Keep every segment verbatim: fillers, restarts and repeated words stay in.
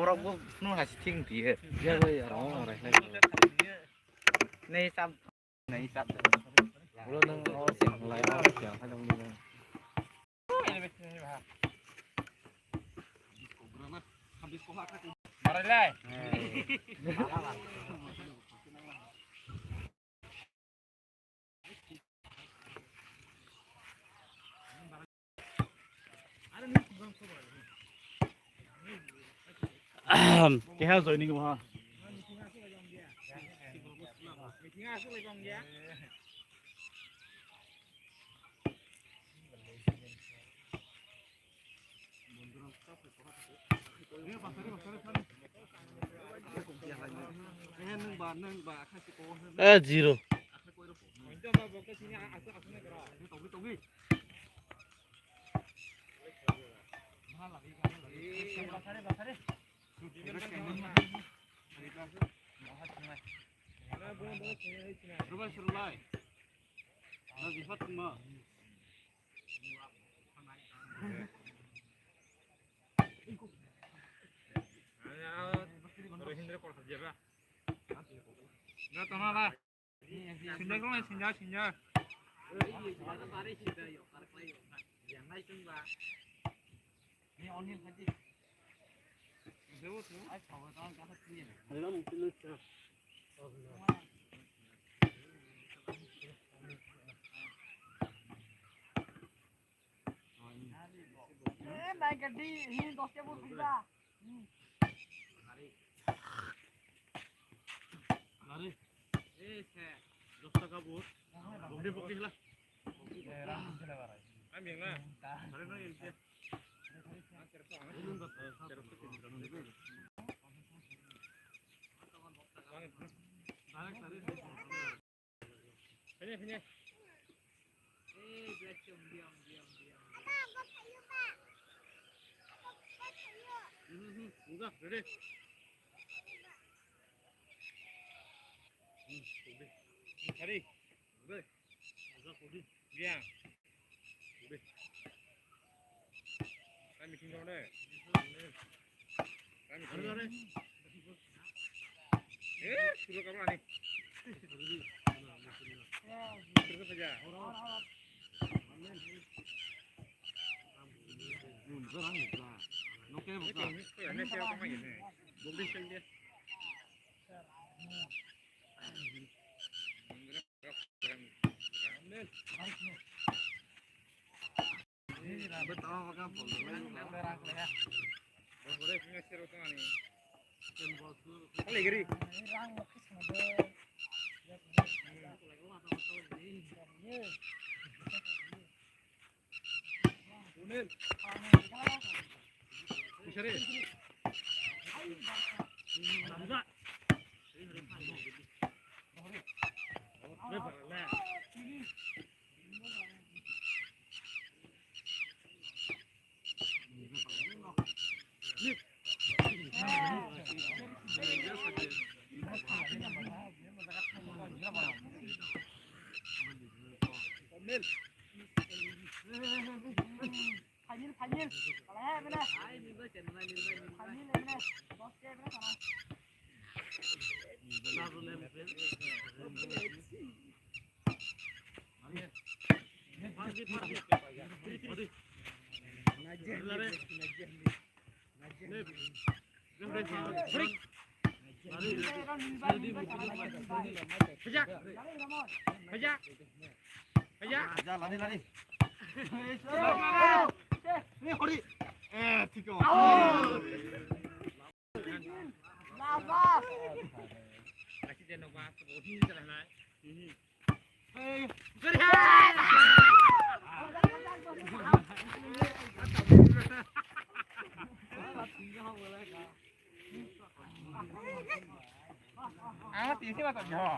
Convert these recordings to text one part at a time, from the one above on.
Rok bo phunu hai se thik wng phiye. Ya, ya, ya, rong, rong, rong. Nei sab, nei sab. Ulo nang o siang lai, o siang hai nang nang. Marai lai. Keha joining ha. Eh, zero. Sinjak rok nai sinjak, sinjak. Eh, naik gadi, ini dos ribu riba. Hmm. Lari. Eh, se. Dos taka bot. Bokdi, bokdi hela. Kami yang na. Hari na yang sia. Fine, fine. Mhm, mhm. Udah, ready. Hmm, ready. Ready. Udah, ready. Biang. Ready. Kami tinggal deh. Kami tinggal deh. Eh, sudah kamu ani. Sudah saja. Phainil, phainil. Palai hai mene. Phainil mene. Dos ke mene sana. Ang tingsi ba tong ho.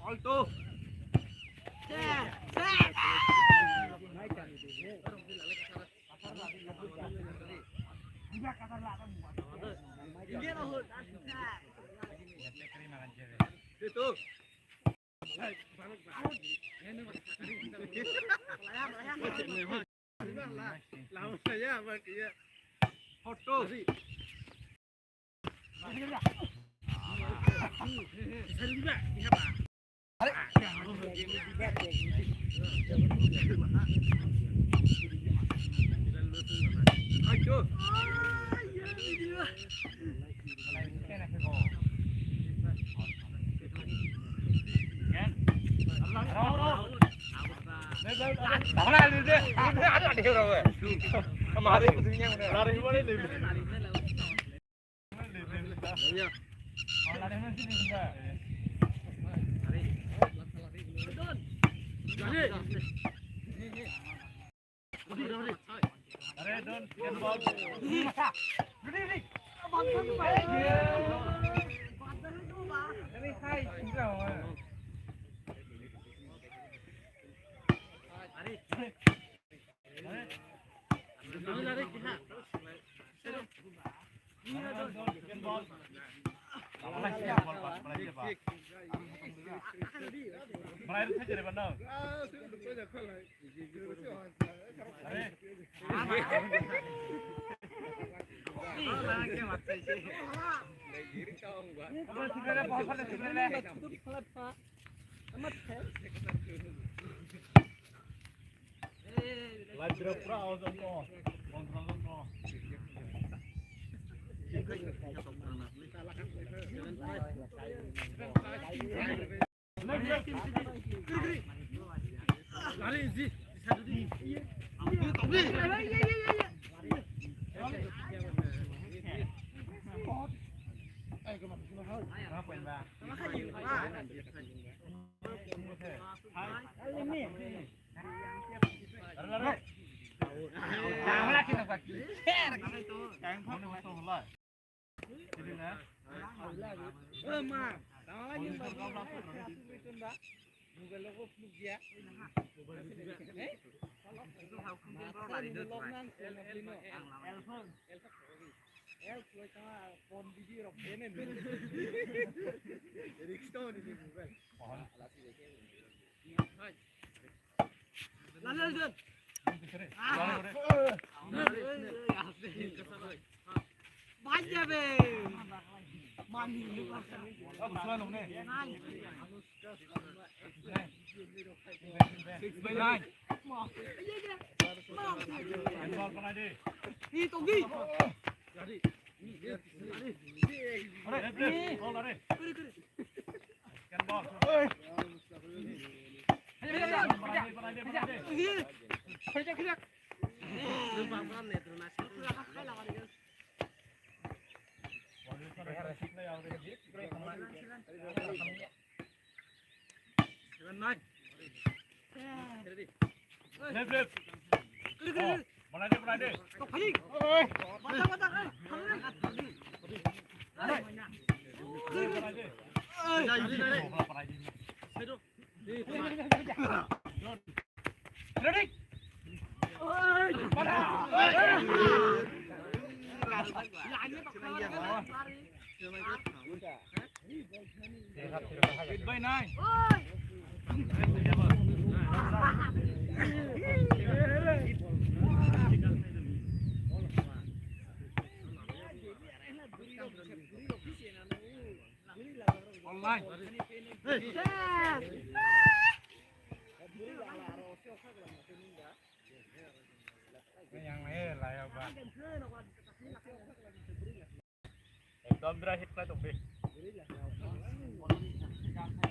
Alto. Photo. Left, left. Oh, banai de, banai de. Banai de. Ready? Eight by nine. Online. Yang lahir lah ya, Bang. Ekdom dry hit khlai tong di.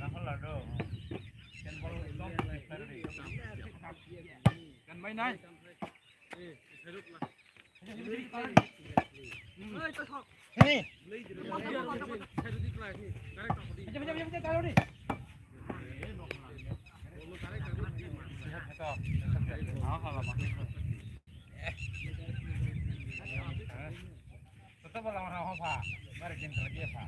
Rahul Lado. Ken bol ekdom hit khlai di. Ken bai nai. Hini. Toto bola ora ho pha, mari kin terlebih pha.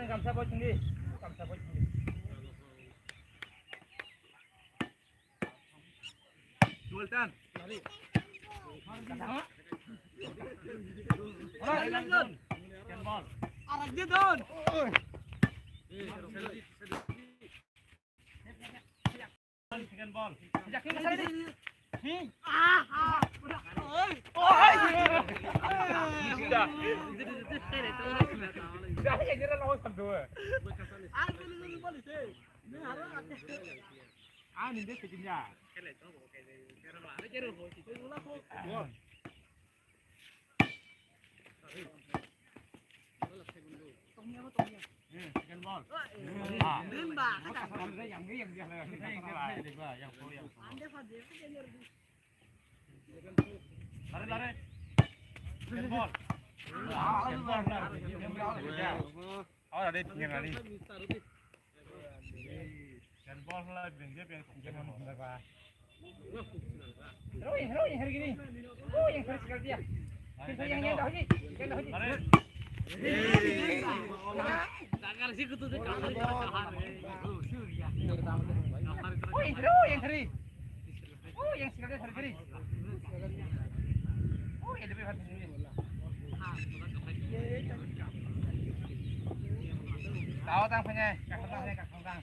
Gamsa boy sindi, gamsa boy sindi. Sultan. Ken bol. Arak dia don. Ken bol. Jakin sana di. Hi. Ah, ah. Oi. Oi. Dah. Dah, ya, dia lawan satu. Ah, boleh, boleh, boleh, sih. Ini harus ada. Ah, ini dia sekinya. Lari, lari. Handball. Handball, lari. Handball. Handball, lari. Handball, lari. Roi, roi, hari gini. Oh, yang keras sekali dia. Kita yang, yang dah ni, yang dah ni. Lari. Dagar sih kutu tu kahar, kahar. Oi, roi, yang hari. Oh, yang sekali hari gini. Oh, yang lebih hari gini. Tahu tang punya, kakak tang punya, kakak tang.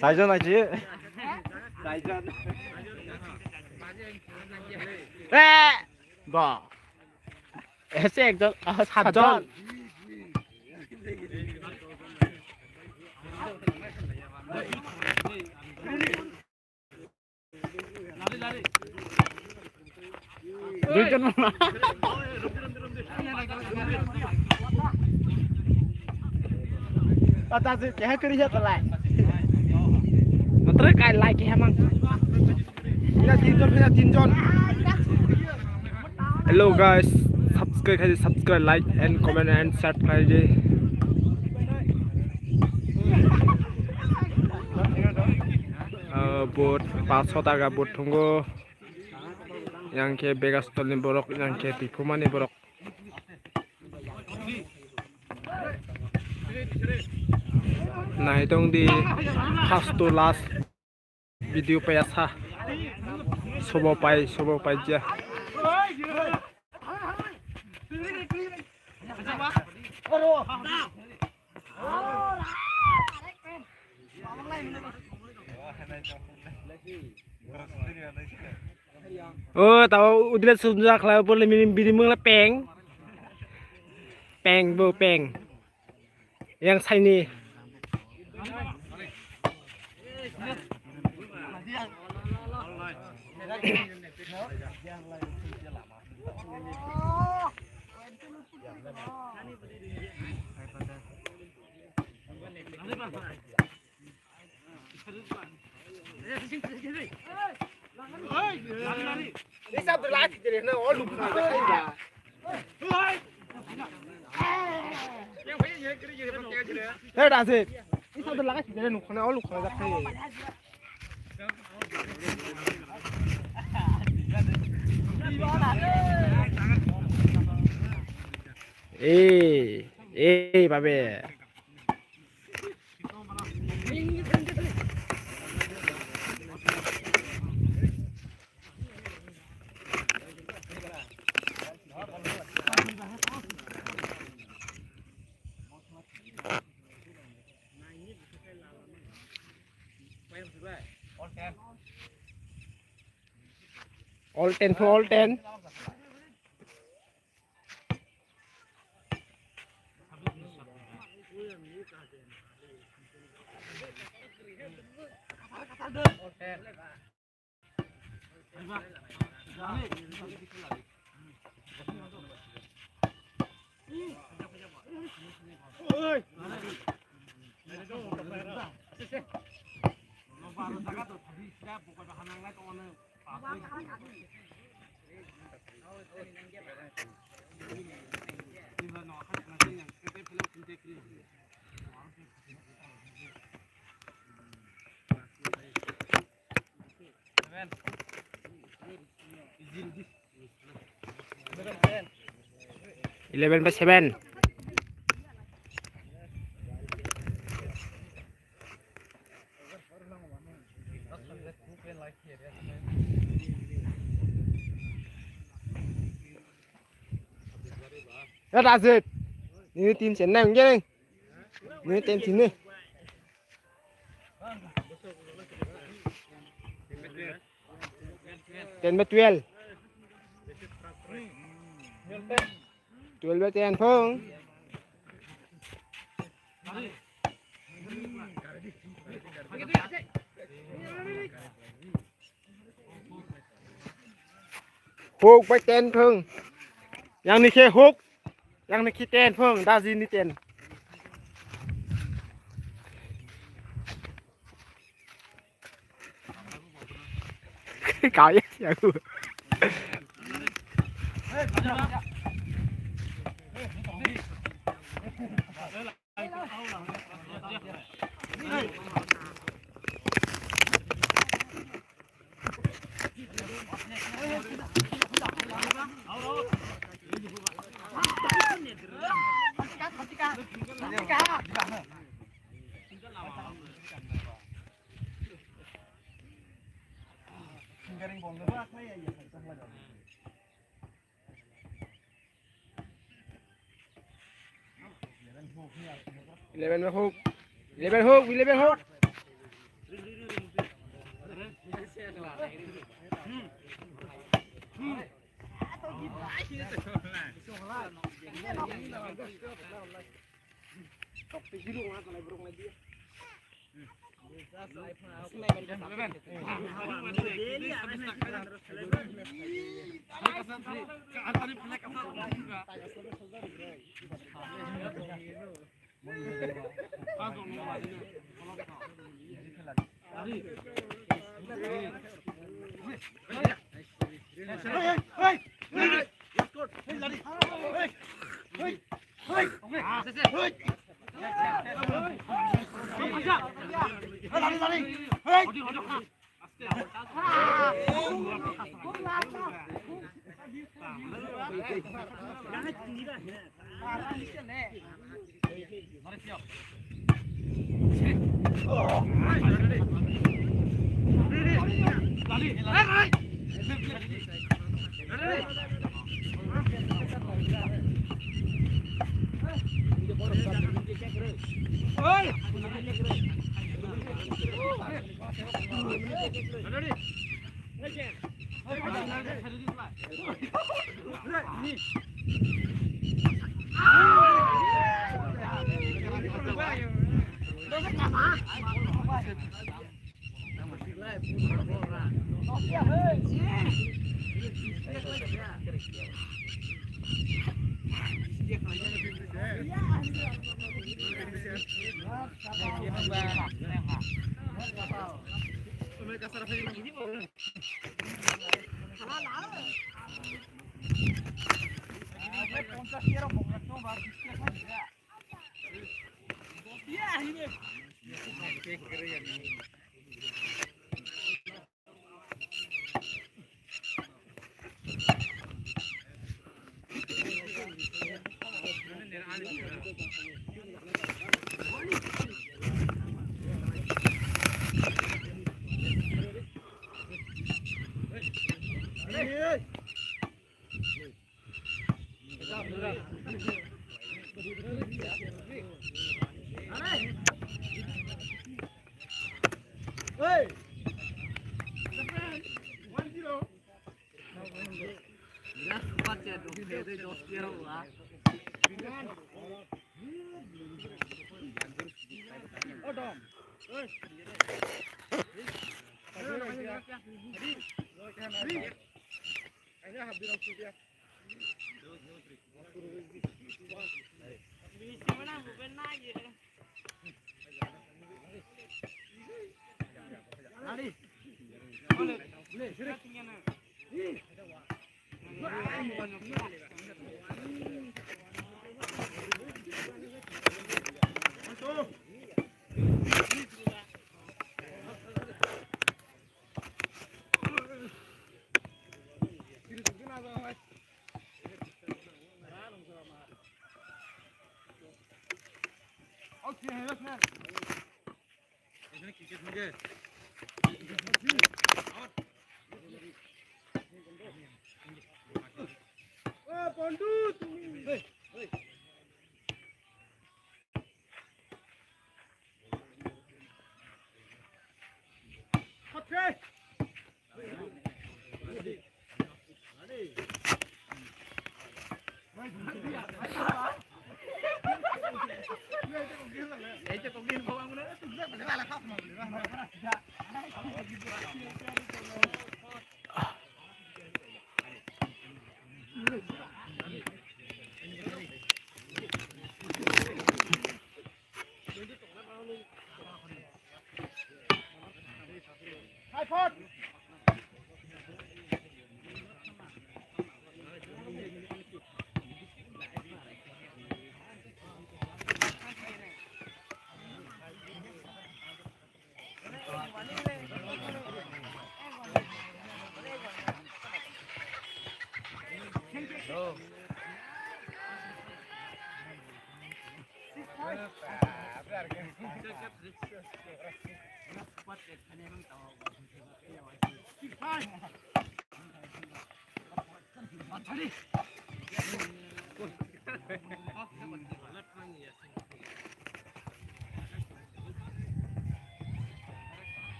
Saijon aji. Saijon. Eh, ba. Ese ekjon, ah, satjon. Duijon mama. Tata se keha kori ya talai. Matre kai lai keha mang. Pina tinjon, pina tinjon. Hello guys, subscribe khai, subscribe, like and comment and share khai di. Ah, bot, paanch sho taka bot thungo. Yang khe Begastol ni borok, yang khe Tiphuma ni borok. Naitong di first to last. Video paya sa. Sobo pai, sobo pai ja. O, tao udre sumja khlai, bole mini bini mungla peng. Peng bo, peng. Yang saini. Hey, Rajiv. Isa tu laga sini nukho na, oh, nukho na, jakai. Eh, eh, babe. All ten, all ten. Eleven by seven. Ya, Rajit. Ini tim Chennai, enggak, nih? Ini tim sini. Ten by twelve. Twelve by ten phung. Huk bai ten phung. Yang ni khe huk. Yang ni khe ten phung. Daji ni ten. Kau ya, ya aku. Eleven huk. Eleven huk, eleven huk.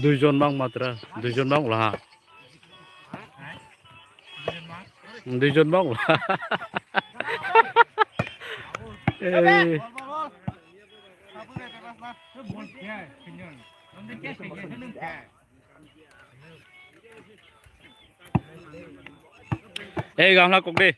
Duijon mang matra, duijon mang ulaha. Duijon mang ulaha. Eh. Eh, gamla kok de.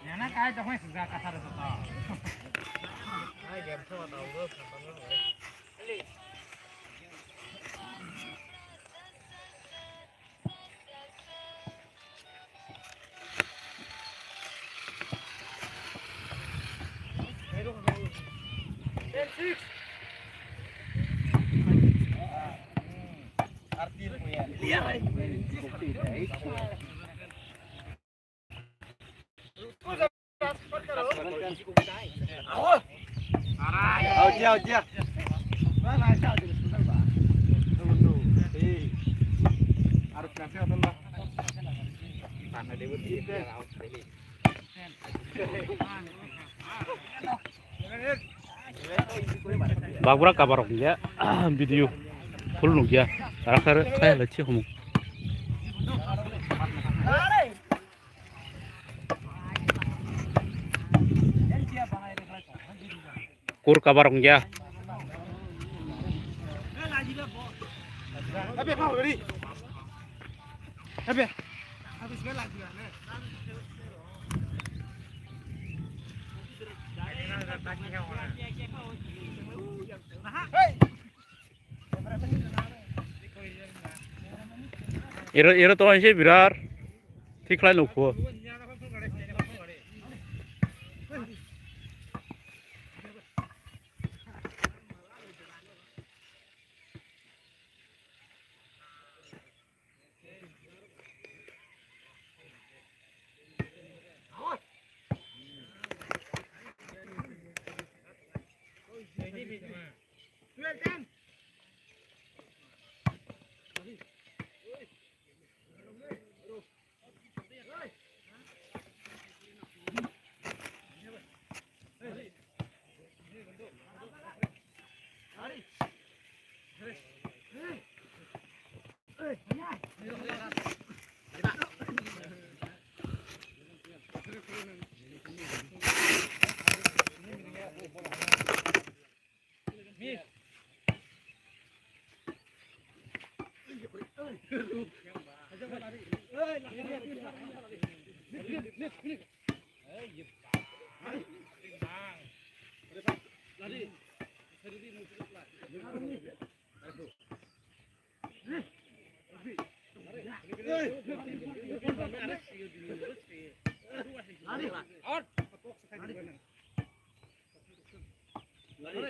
Yana kai to hoi suga kasar to. Ai game to ta ulo. Bagra kabar rok ya, video full nukya, rakar kaya lachi homo. Kur kabar wngya. Ero, ero to anse birar thik khlai nukho. Lari.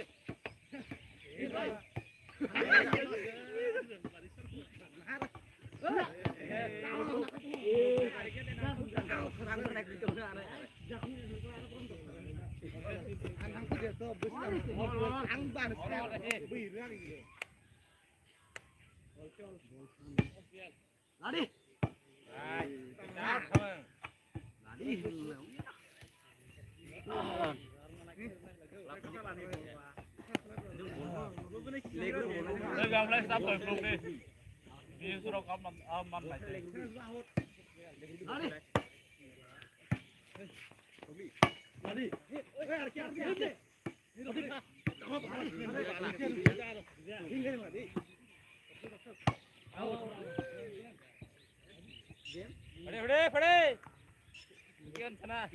Pade, pade, pade. Ikan sana.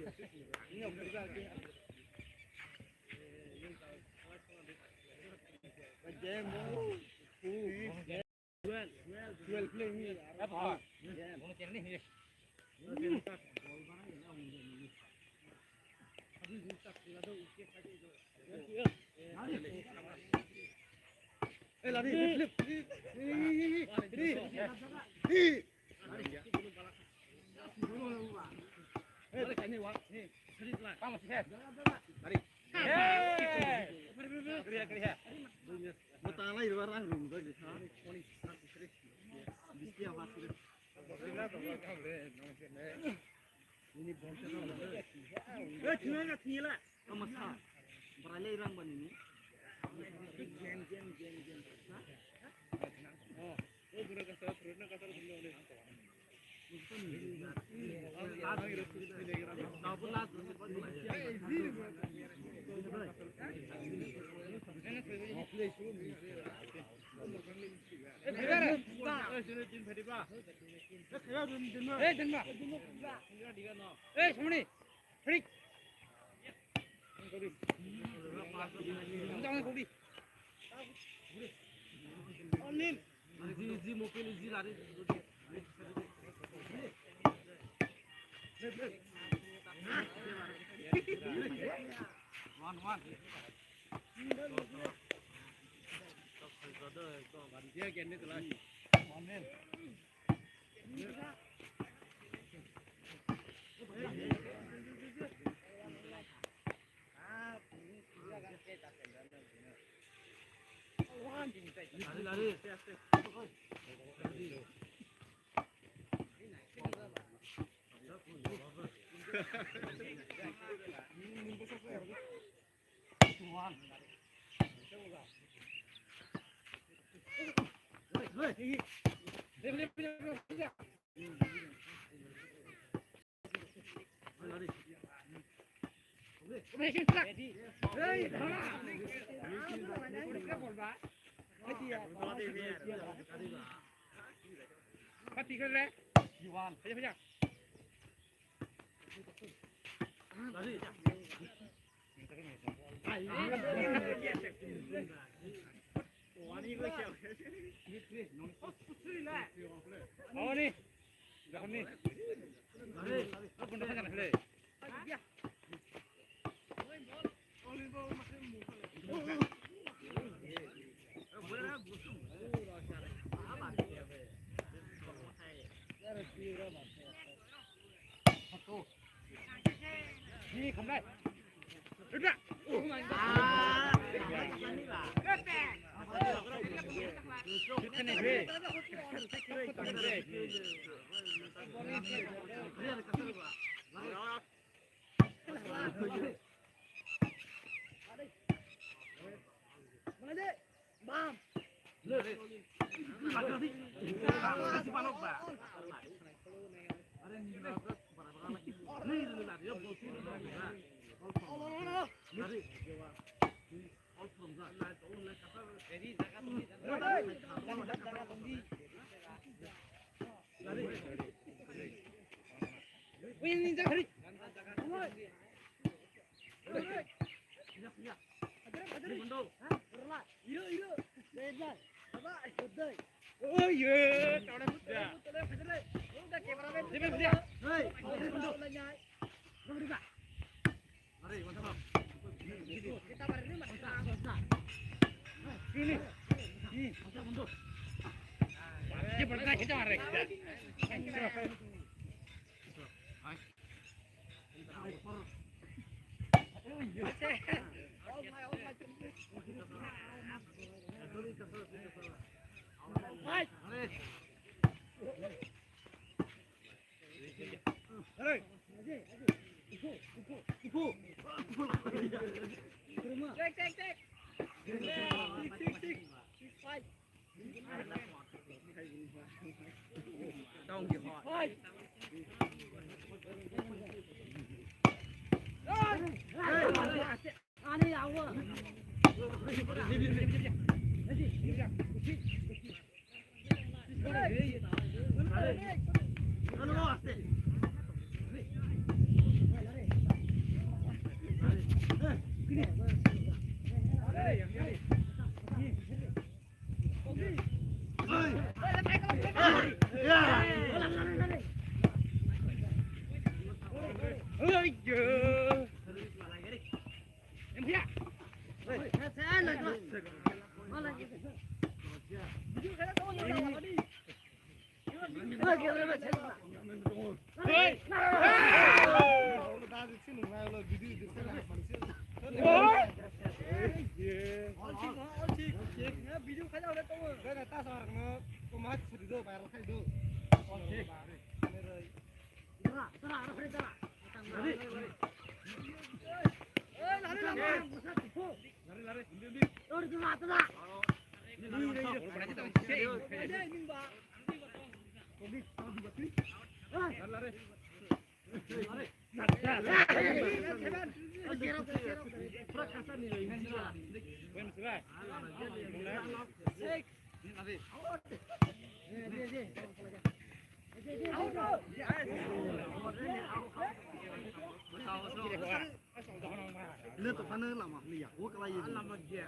Le to phano lama hwnwi ya, o kwlai ya. Lama gya.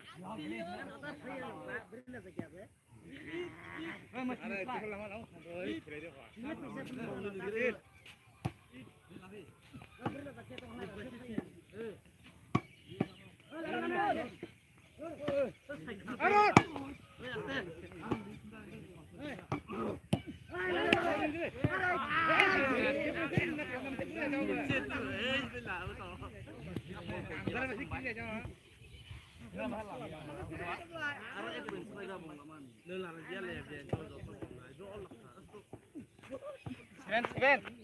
Seven, seven.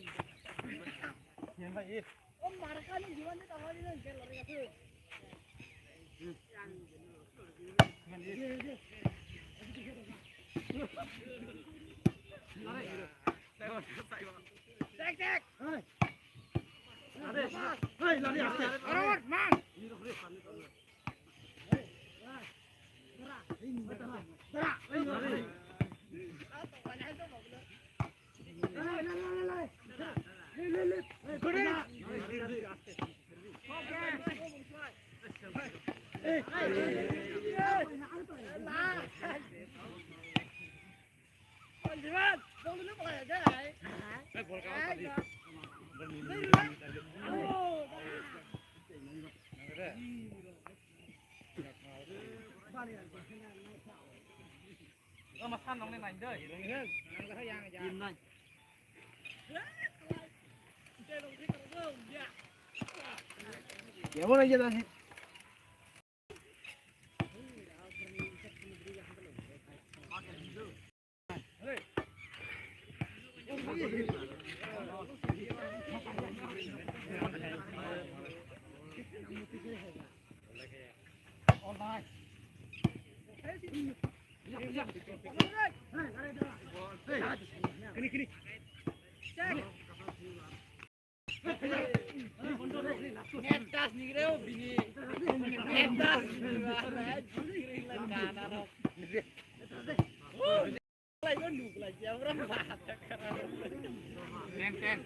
Ten, ten.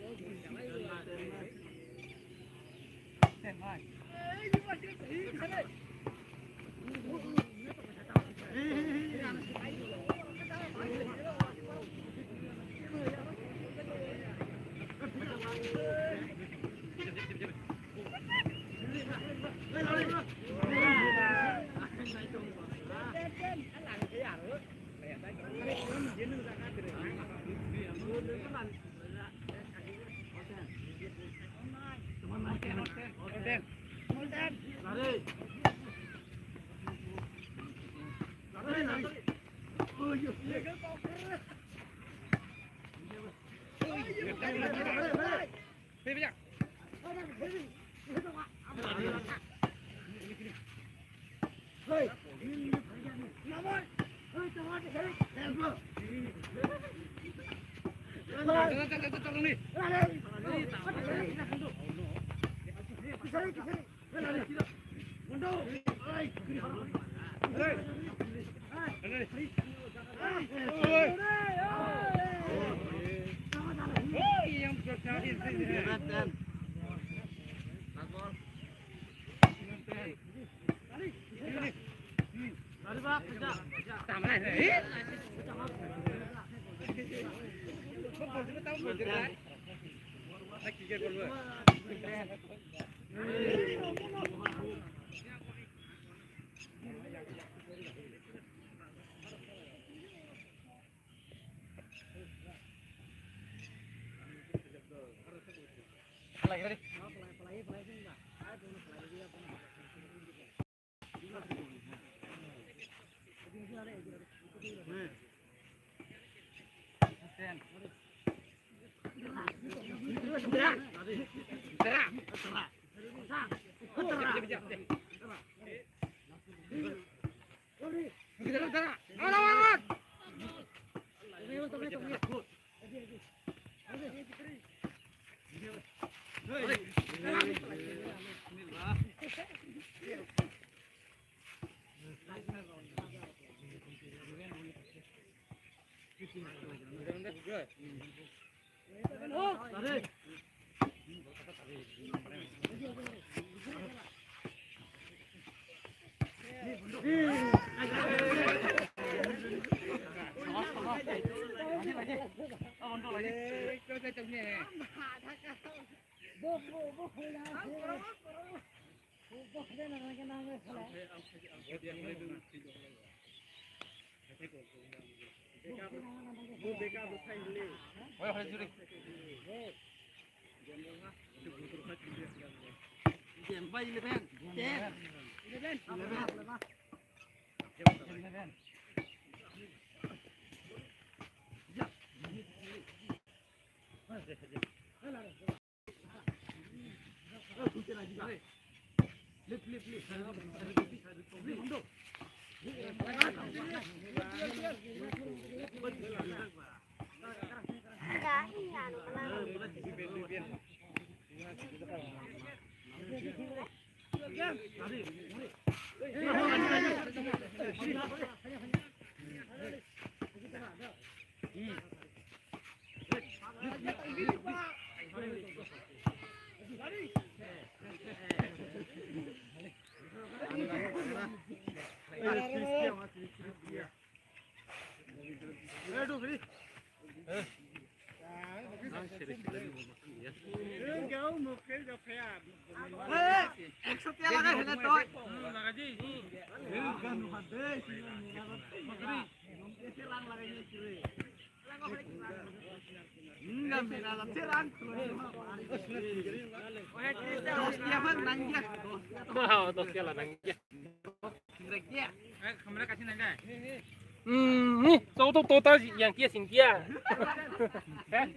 Ten, nine. Dos kela nang ya. Hmm, ni, so to, to ta yang kia sing kia. Eh?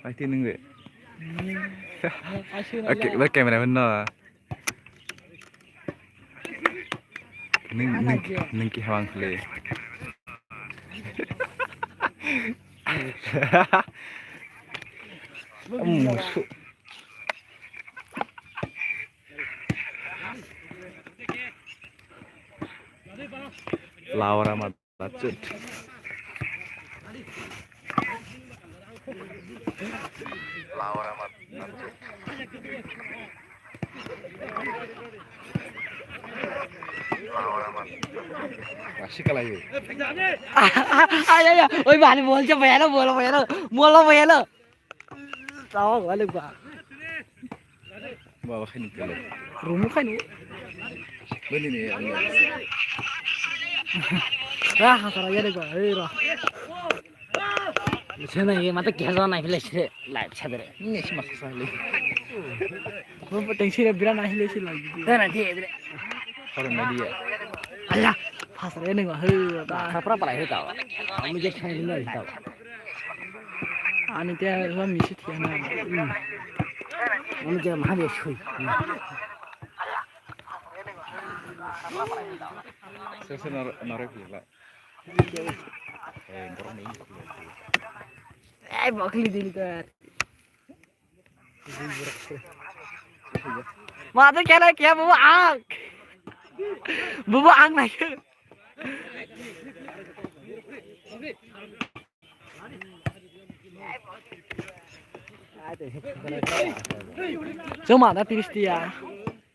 Ai ti nung de. Oke, ba camera man no. Nung, nung, nung ki hawang khle. Musu. Laura ma bachut. Asik kalayo. Ayo, ayo, oi bhai, bolche bhai, bolo bhai, bolo bhai. Tawa wale ba. Baba khaini kele. Rumu khaini. Bini ni. Ah, hasara yare ba. Ei ra. Sena ye mata kya jana phile se live chadere. Ni si masa sale. Bo tengsi re bira na hile si live. Tena di. Sorry media. Ala, hasara yare ba. He. Sapra pala he ta. Ami je khaini na ta. Ani te ha misi thia na. Ani je maha be sui. Sese nor nore ki la. Eh, borok ni. Ai bokli dil kar. Mata kena kya bubu ang. Bubu ang na. Chuma na tiris tiya.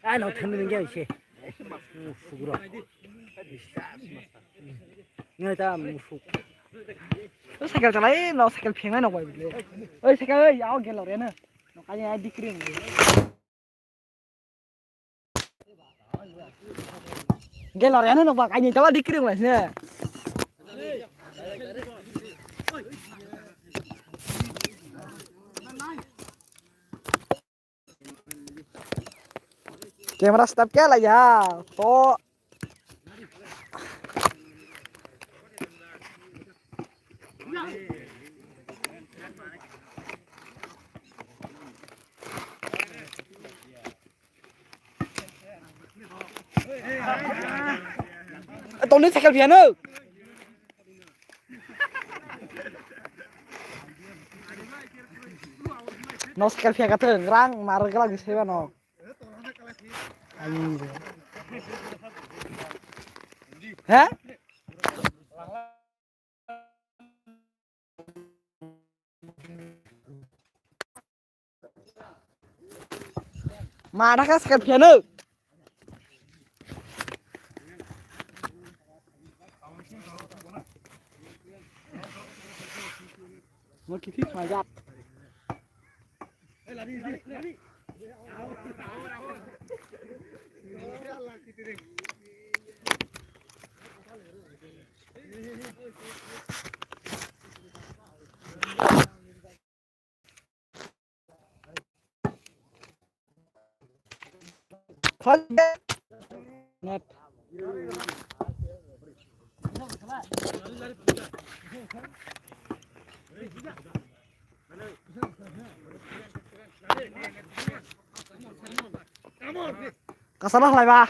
Ai no thani nang ya se. Sugro. Ngai ta musuk. O cycle chalai no cycle phengnai no bai bile. Oi cycle oi yao gelo re na. No kaya ai dikri. Gelo reno nokba kaini tala dikri wnglaisne. Camera stop khe laiya to. Tongni cycle phiyano. No cycle phiya kathwng rang mar gala gwi seba no. He? Mana kas kan piano. Mau kiki majak. Kasana khlai ba.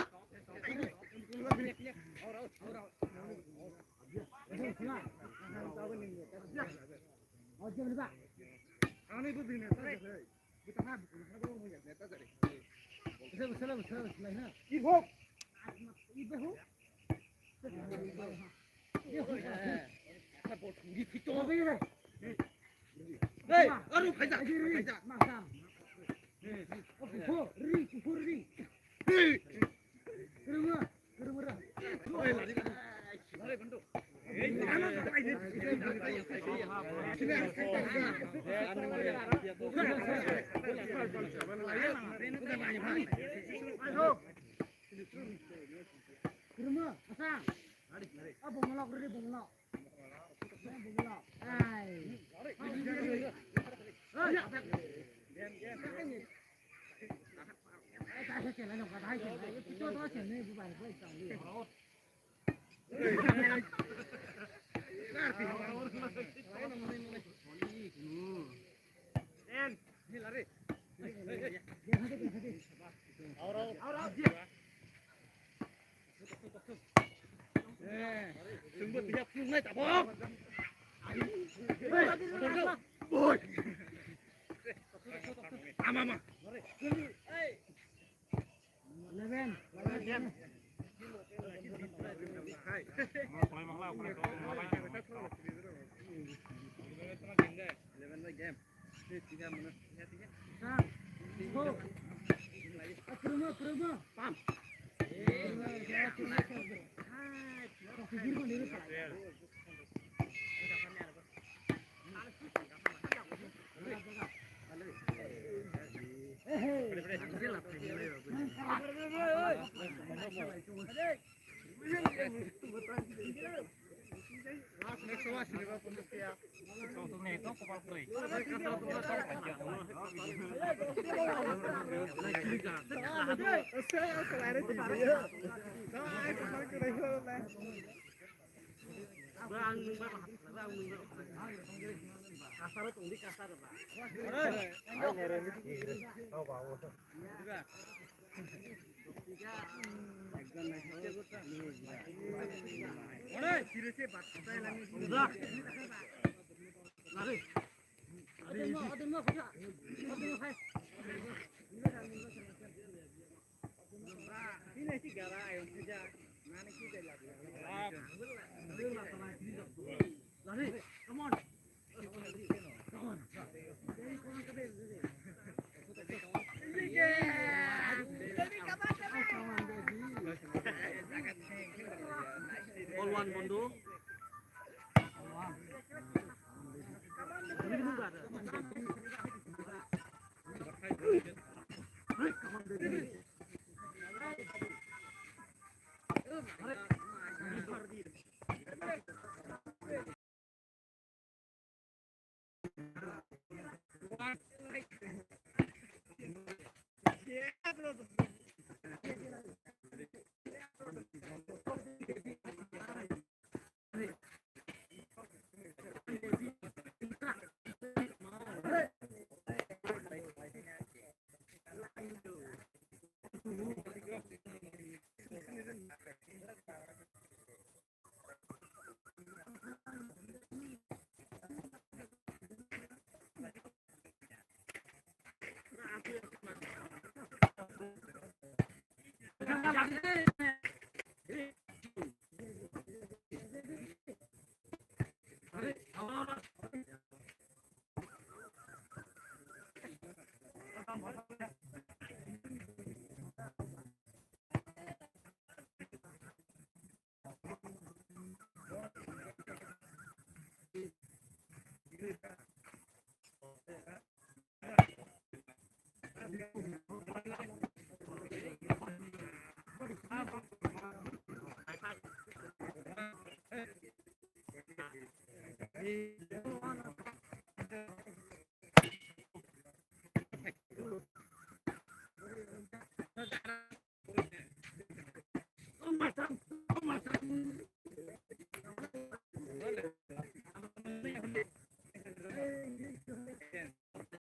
Polwan Bondhu.